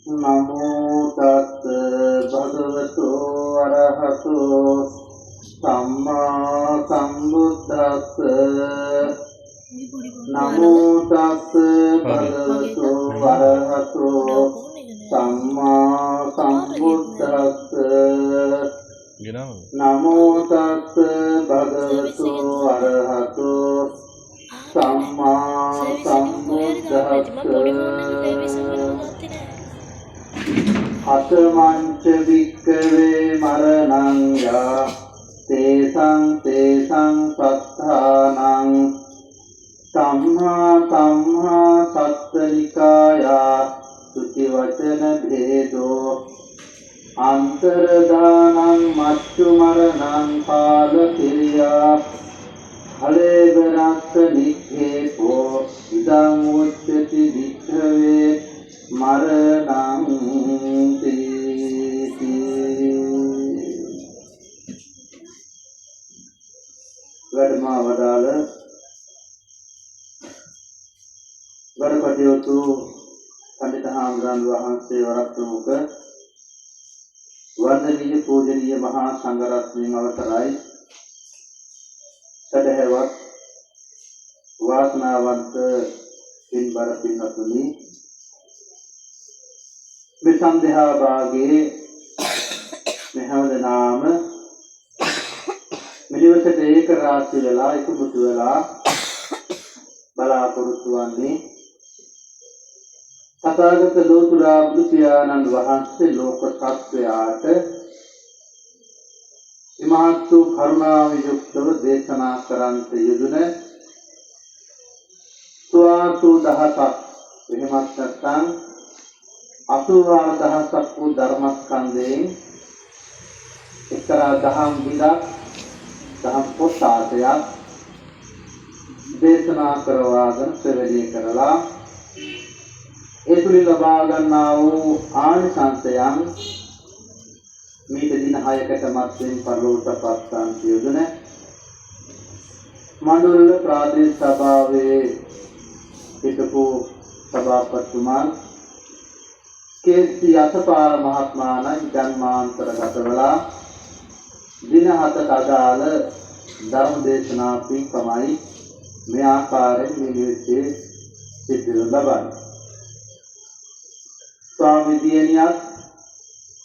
නමෝ තස්ස භගවතු අරහතෝ සම්මා සම්බුද්දස්ස. නමෝ තස්ස භගවතු අරහතෝ සම්මා සම්බුද්දස්ස. නමෝ තස්ස භගවතු අරහතෝ සම්මා සම්බුද්දස්ස. අතමංච භික්ඛවේ මරණං යා තේසං තේසං සත්තානං සම්හා සම්හා සත්තනිකායා සුචි වචන භේදෝ අන්තරදානං මච්චු මරණං කාල කිරියා හලේබරස්ස නික්ඛේපෝ ඉදං උච්චති භික්ඛවේ මරණං තීති. වැඩමා වදාළ ගරු කටයුතු පණ්ඩිත හාමුදුරන් වහන්සේ වරක් ප්‍රමුඛ වන්දනීය පූජනීය මහා සංඝරත්නයන් අවසරයි. සදහැවත් වාසනාවන්ත පින්බර පින්වත්නි, මේ සන්ධ්‍යා භාගයේ මේ හැමදෙනාම මෙලිවසට ඒක රාශි වෙලා එකමුතු වෙලා බලාපොරොත්තු වන්නේ තථාගත ලෝතුරා බුදු පියාණන් වහන්සේ ලෝක සත්වයාට ඉමහත් වූ කරුණාව යුක්තව දේශනා කරන්ට යෙදුන 84000ක් එහෙමත් නැත්නම් 84000ක් වූ ධර්මස්කන්ධයෙන් එක්තරා දහම් විදක් දහම් පොත්ාසයක් දේශනා කරවාගෙන ශ්‍රවණය කරලා ඒ තුලින් ලබා ගන්නා වූ ආනිසංසයන් මීට දින 6කට මත්වෙන් පරලෝකපත් යොදන මඬුල්ල ප්‍රාදේශ සභාවේ හිටපු සභාපතිතුමන් කේ.සී. යසපාල මහත්මයාණන් ජන්මාන්තරගත වෙලා දින 7ට අදාළ ධර්ම දේශනා පින්කමයි මේ ආකාරයෙන් මේ නිවසේ සිද්ධ වෙනු ලබන්නේ. ස්වාමි දියණියත්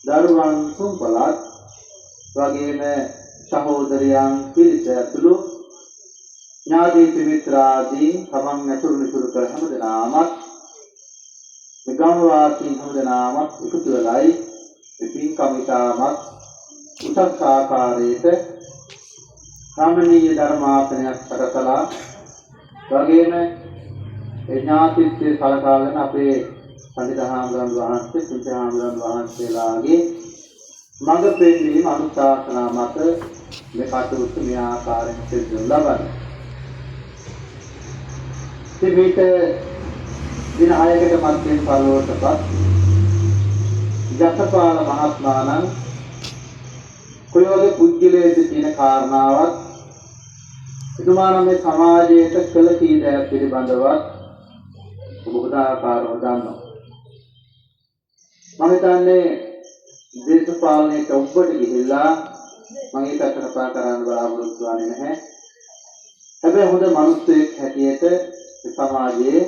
දරුවන් තුන්පලත් වගේම සහෝදරයන් පිරිස ඇතුළු ඥාතීන් මිත්‍රාදීන් තමන් ඇසුරු නිසුරු කර හැම දෙනාමත් මේ ගම වාසීන් හැම දෙනාමත් එකතු වෙලයි මේ පින්කම ඉතාමත් උසස් ආකාරයට රමණීය ධර්මාසනයක් සකසලා වගේම ඒ ඥාතිත්වයේ සලකාගෙන අපේ පණ්ඩිත හාමුදුරන් වහන්සේ පුංචි හාමුදුරන් වහන්සේලාගේ මඟ පෙන්වීම අනුශාසනා මත මේ කටයුතු මේ ආකාරයෙන් සිදු වෙනු ලබන්නේ. ඉතින් මේක දින 6කට මත්යෙන් පරලොවටපත් යසපාල මහත්මයාණන් කොයි වගේ පුද්ගලයෙක්ද කියන කාරණාවත් එතුමානම් මේ සමාජයට කළ කී දෑ පිළිබඳවත් ඔබ හොඳ ආකාරව දන්නවා. මම හිතන්නේ දේශපාලනයට ඔබට ගිහිල්ලා මම ඒකට කතා කරන්න බලාපොරොත්තු වෙන්නේ නැහැ. හැබැයි හොඳ මිනිස්සෙක් හැටියට සමාජයේ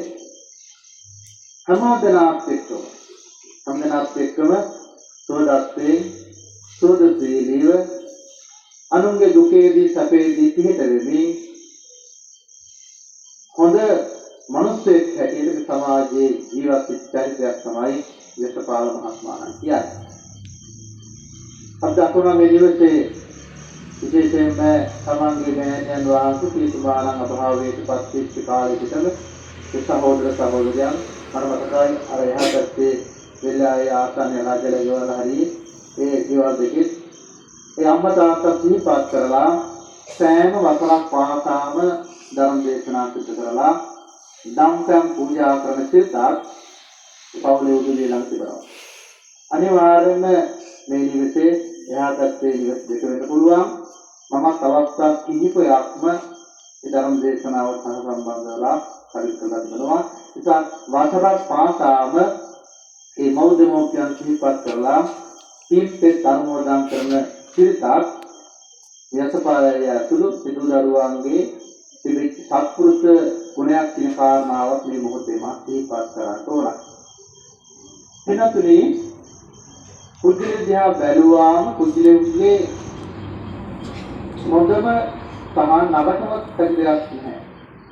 හැම දෙනාත් එක්කම සුවදත්වයෙන් සුවදශීලීව අනුන්ගේ දුකේදී සැපේදී පිහිට වෙමින් හොඳ මිනිස්සෙක් හැටියට මේ සමාජයේ ජීවත් වෙච්ච චරිතයක් තමයි යසපාල මහත්මයාණන් කියන්නේ. අපි දක්වන මේ නිවසේ විශේෂයෙන්ම තමන්ගේ මෑණියන් වහන්සේ පියතුමාණන් අභාවයට පත් වෙච්ච කාලෙකටම ඒ සහෝදර සහෝදරයන් මට මතකයි අර එහා පැත්තේ වෙලාවේ ආසන්න රාජල ගෙවල් හරි ඒ ගෙවල් දෙකෙත් ඒ අම්මා තාත්තා සිහිපත් කරලා සෑම වසරක් පාසාම ධර්ම දේශනා සිදු කරලා දම්පැන් පූජා කරන සිතක් පවුලේ උදුලිය ළඟ තිබෙනවා. අනිවාර්යයෙන්ම මේ නිවසේ එහා පැත්තේ නිවස් දෙක වෙන්න පුළුවන්. මමත් අවස්ථා කිහිපයක්ම ඒ ධර්ම දේශනාවට සහ සම්බන්ධ වෙලා කටයුතු කරලා තිබෙනවා. නිසා වසරක් පාසාම මේ මව් දෙමව්පියන් සිහිපත් කරලා පින් පෙත් අනුමෝදන් කරන සිරිතක් යසපාලය ඇතුළු සිදු දරුවන්ගේ තිබිච්ච සත්පුරුෂ ගුණයක් කියන කාරණාවක් මේ මොහොතේ මා සිහිපත් කරන්න ඕන. එනතුනි පුද්ගලයා දිහා බැලුවාම පුද්ගලයාගේ හොඳම සහ නරකම පැති දෙකක් නැහැ.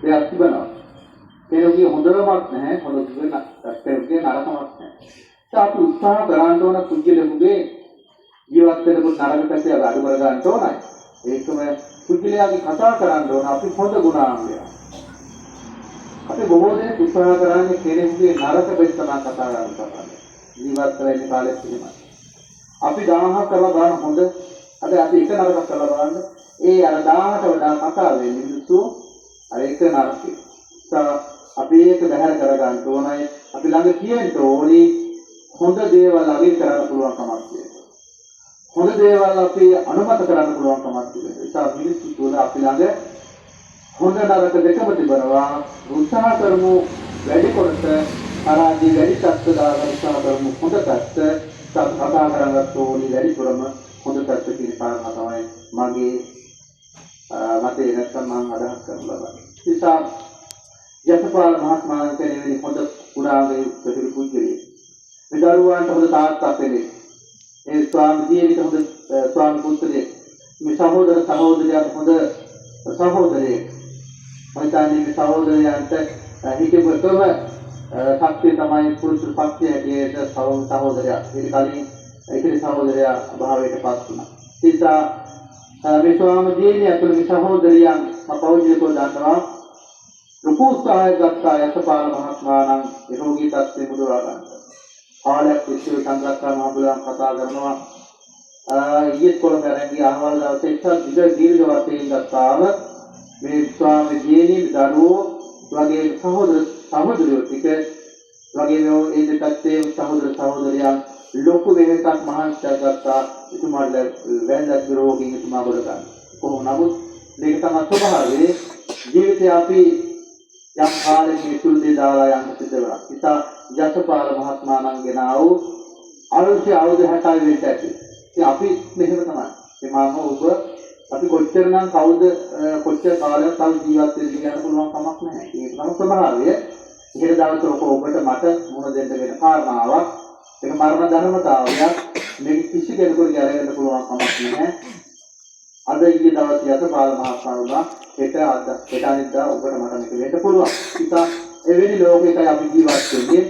දෙයක් තිබෙනවා. කෙනෙකුගේ හොඳමක් නැහැ, හොඳ කෙනෙකුගේ නරකමක් නැහැ. ඒ අපි උත්සාහ කරන්න ඕන පුද්ගලයාගේ ජීවත් වෙනකොට නරක පැති අපි අඩු කර ගන්න ඕනයි. ඒකම පුද්ගලයාගේ කතා කරන්න ඕන අපි හොඳ ගුණාංගය. අපි බොහෝ දෙනෙක් උත්සාහ කරන්නේ කෙනෙකුගේ නරක පැති තමයි කතා කරන්න තමයි. ජීවත් වෙලා ඉන්න කාලෙත් එහෙමයි. අපි 1000 කරලා බලන හොඳ, හැබැයි අපි එක නරකක් කරලා බලන්න ඒ අර 1000ට වඩා කතා වෙන්නේ මිනිස්සු අර එක නරකේ. අපි ඒක බැහැර කරගන්න ඕනයි. අපි ළඟ තියෙන්න ඕනි හොඳ දේවල් අගය කරන්න පුළුවන් කමක් තියෙනවා. හොඳ දේවල් අපි අනුමත කරන්න පුළුවන් කමක් තියෙනවා. ඒ නිසා මිනිස්සු තුළ අපි ළඟ හොඳ නරක දෙකම තිබෙනවා. උත්සාහ කරමු වැඩි කොටස අරාදී වැඩි තත්ත්ව දාගෙන උත්සාහ කරමු හොඳ තත්ත්ව කතා කරගන්න ඕනි වැඩිපුරම හොඳ තත්ත්ව කියන කාරණා තමයි මගේ මතේ නැත්නම් මම අදහස් කරනු ලබන්නේ. නිසා යසපාල මහත්මයාණන් කෙනෙක් හොඳ ගුණාංග යුක්ත පුද්ගලයෙක්. මේ දරුවන්ට හොඳ තාත්තා කෙනෙක්. ඒ ස්වාමි දියණියට හොඳ ස්වාමි පුත්‍රයෙක්. මේ සහෝදර සහෝදරියන්ට හොඳ සහෝදරයෙක්. මම හිතන්නේ මේ සහෝදරයන්ට හිතපු එකම ශක්තිය තමයි පුරුෂ ශක්තිය හැටියට සහෝදරයා. ඊට කලින් ඉතිරි සහෝදරයා භාවයට පත් වුණා. ඒ නිසා මේ ස්වාමි දියණිය ඇතුළු මේ සහෝදරියන් මම පෞද්ගලිකව දන්නවා ලොකු උත්සාහයක් ගත්තා යසපාල මහත්මයාණන් රෝගී තත්ත්වෙ මුදවා ගන්න. කාලයක් තිස්සේ සංග්‍රහකා මහබුලන් කතා කරනවා. ඊයේත් කොළඹ අරන් ගිය අහවල් දවසේ ඉස්සර දිග දීර්ඝ වශයෙන් ගත්තාම මේ ස්වාමි දියණිය දරුවෝ වගේ සහෝදර සහෝදරියෝ ටික වගේ මේ දෙපැත්තේ සහෝදර සහෝදරියන් ලොකු වෙහෙසක් මහන්සියක් ගත්තා එතුමාට වැඳක් රෝගීන් එතුමා ගොඩ ගන්න. කොහොම නමුත් මේක තමයි ස්වභාවය. ජීවිතේ අපි යම් කාලෙක මේ සුළු දේ දාලා යන්න සිද්ධ වෙනවා. ඉතා යසපාල මහත්මයාණන් ගෙන ආව ආයුෂ අවුරුදු 60යි වෙන්න ඇති. ඉතින් අපි මෙහෙම තමයි. මේ මම ඔබ අපි කොච්චරනම් කවුද කොච්චර කාලයක් තව ජීවත් වෙන්න කියන්න පුළුවන් කමක් නැහැ. ඒක තමයි ස්වභාවය. ඉහළ දවසක ඔබට මට මුණ දෙන්න වෙන කාරණාවක්. ඒක මරණ ධර්මතාවයක්. මේක කිසි කෙනෙකුට ගැලවෙන්න පුළුවන් කමක් නැහැ. අද ඊයේ දවසේ යසපාල මහත්මයා වුණා. හෙට අද හෙට අනිද්දා ඔබට මට මේක වෙන්න පුළුවන්. ඉතින් එවැනි ලෝකයකයි අපි ජීවත් වෙන්නේ.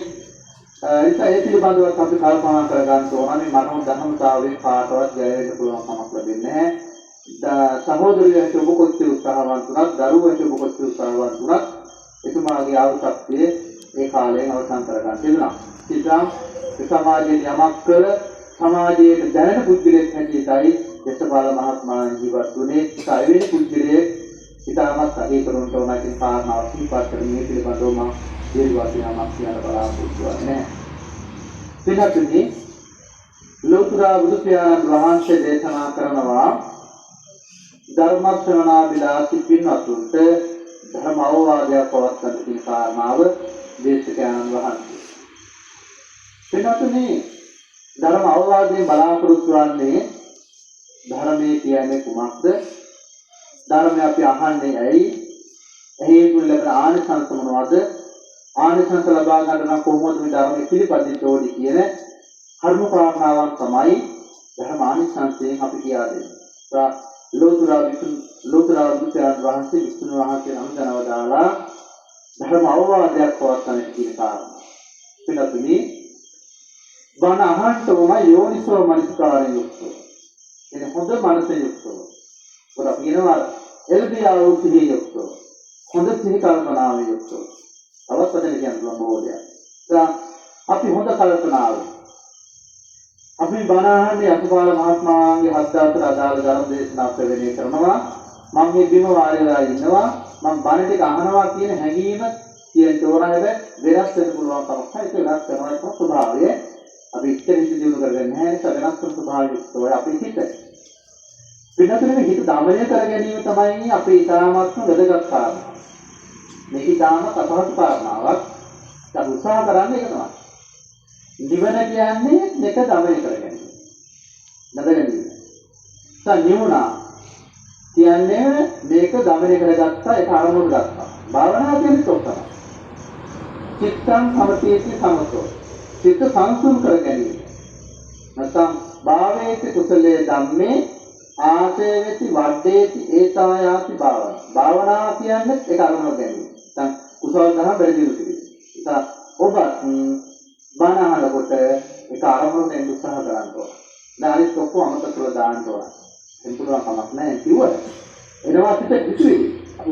ඒ නිසා ඒ පිළිබඳව අපි කල්පනා කරගන්න ඕන. මේ මරණ ධර්මතාවයෙන් කාටවත් ගැලවෙන්න පුළුවන් කමක් ලැබෙන්නේ නැහැ. සහෝදරයෝ හැටියට ඔබ කොච්චර උත්සාහවන්ත වුණත්, දරුවෝ හැටියට ඔබ කොච්චර උත්සාහවන්ත වුණත් එතුමාගේ ආයු ශක්තිය ඒ කාලයෙන් අවසන් කරගන්න තිබුණා. නිසා සමාජයේ යමක් කළ සමාජයට දැනෙන පුද්ගලයෙක් හැටියටයි යසපාල මහත්මයා ජීවත් වුණේ. ඒක එවැනි පුද්ගලයෙක් ඉතාමත් අගය කරන්නට ඕන කියන කාරණාව සිහිපත් කරමින් මේ පිළිබඳව මම දීර්ඝ වශයෙන් යමක් කියන්න බලාපොරොත්තු වෙන්නේ නැහැ. පින්වත්නි, ලෝතර බුදු පියාණන් වහන්සේ දේශනා කරනවා ධර්ම ශ්‍රවණාභිලාෂී පින්වත්තුන්ට ධර්ම අවවාදයක් පවත්වන්න කියන කාරණාව දේශකයන්න් වහන්සේ. පින්වත්නි, ධර්ම අවවාදයෙන් බලාපොරොත්තු වන්නේ ධර්මයේ කියන්නේ කුමක්ද? ධර්මය අපි අහන්නේ ඇයි? හේතු ලැබෙන ආනිසංස මොනවද? ආනිසංස ලබා ගන්න නම් කොහොමද මේ ධර්මයේ පිළිපදින්න ඕනි කියන කරුණු කාරණාවන් තමයි ධර්ම ආනිසංසයෙන් අපි කියා දෙන්නේ. ලෝතර බුදුන් වහන්සේ විසුණු වහන්සේ නම දනව දාලා ධර්ම අවවාදයක් පවත්වන්න කියන කාරණා. පින්වත්නි, බණ අහන්න ඕන යෝනිසෝ මනසිකාරයෙන් යුක්තව. එනේ හොඳ මනසෙන් යුක්තව. ඔබ අපි කියනවා එල්බියා වූ සිහිය යුක්තව. හොඳ සිහි කල්පනාවෙන් යුක්තව. තවත් වචන කියන්න පුළුවන් බොහෝ දෙයක්. දැන් අපි හොඳ කල්පනාව. අපි බණ අහන්නේ යසපාල මහත්මයාගේ හත් දවසට අදාළ ධර්ම දේශනා ශ්‍රවණය කරනවා. මම මේ බිම වාඩි වෙලා ඉන්නවා. මම බණ ටික අහනවා කියන හැඟීම කියන ඕන. හැබැයි වෙනස් වෙන්න පුළුවන් කමක් නැහැ. ඒක වෙනස් කරනවා ඒක ස්වභාවය. අපි ඉච්ඡර හිත දියුණු කරගන්නේ නැහැ. ඒක වෙනස් වෙන ස්වභාවය යුක්තව අපේ හිත. වෙනතන මේ හිත දමනය කර ගැනීම තමයි අපේ ඉතාමත්ම වැදගත් කාරණා. මේක ඉතාමත් අපහසු කාරණාවක්. අපි උත්සාහ කරන්නේ ඒක තමයි. නිවන කියන්නේ මේක දමනය කර ගැනීම. නැද ගැනීම. දැන් නිවුණා කියන්නේ මේක දමනය කරගත්තා, ඒක අරමුණට ගත්තා. භාවනාව කියන්නේ ඔක් තමයි. චිත්තං සමතේති සමතෝ. චිත්ත සංසුන් කර ගැනීම. නැත්නම් භාවේති කුසලයේ ධම්මේ ආසේවති වඩ්ඩේති ඒතායාති භාවනා. භාවනාව කියන්නේ ඒක අරමුණ ගැනීම. නැත්නම් කුසල දහම වැඩි දියුණු කිරීම. ඒක ඔබ බණ අහනකොට ඒක අරමුණට එන්න උත්සාහ කරන්න ඕන. දැන් අනිත් ඔක්කොම අමතක කරලා දාන්න ඕන. එම් පුළුවන් කමක් නැහැ කිව්වට. එනවා සිත ඉතුරුයි. අපි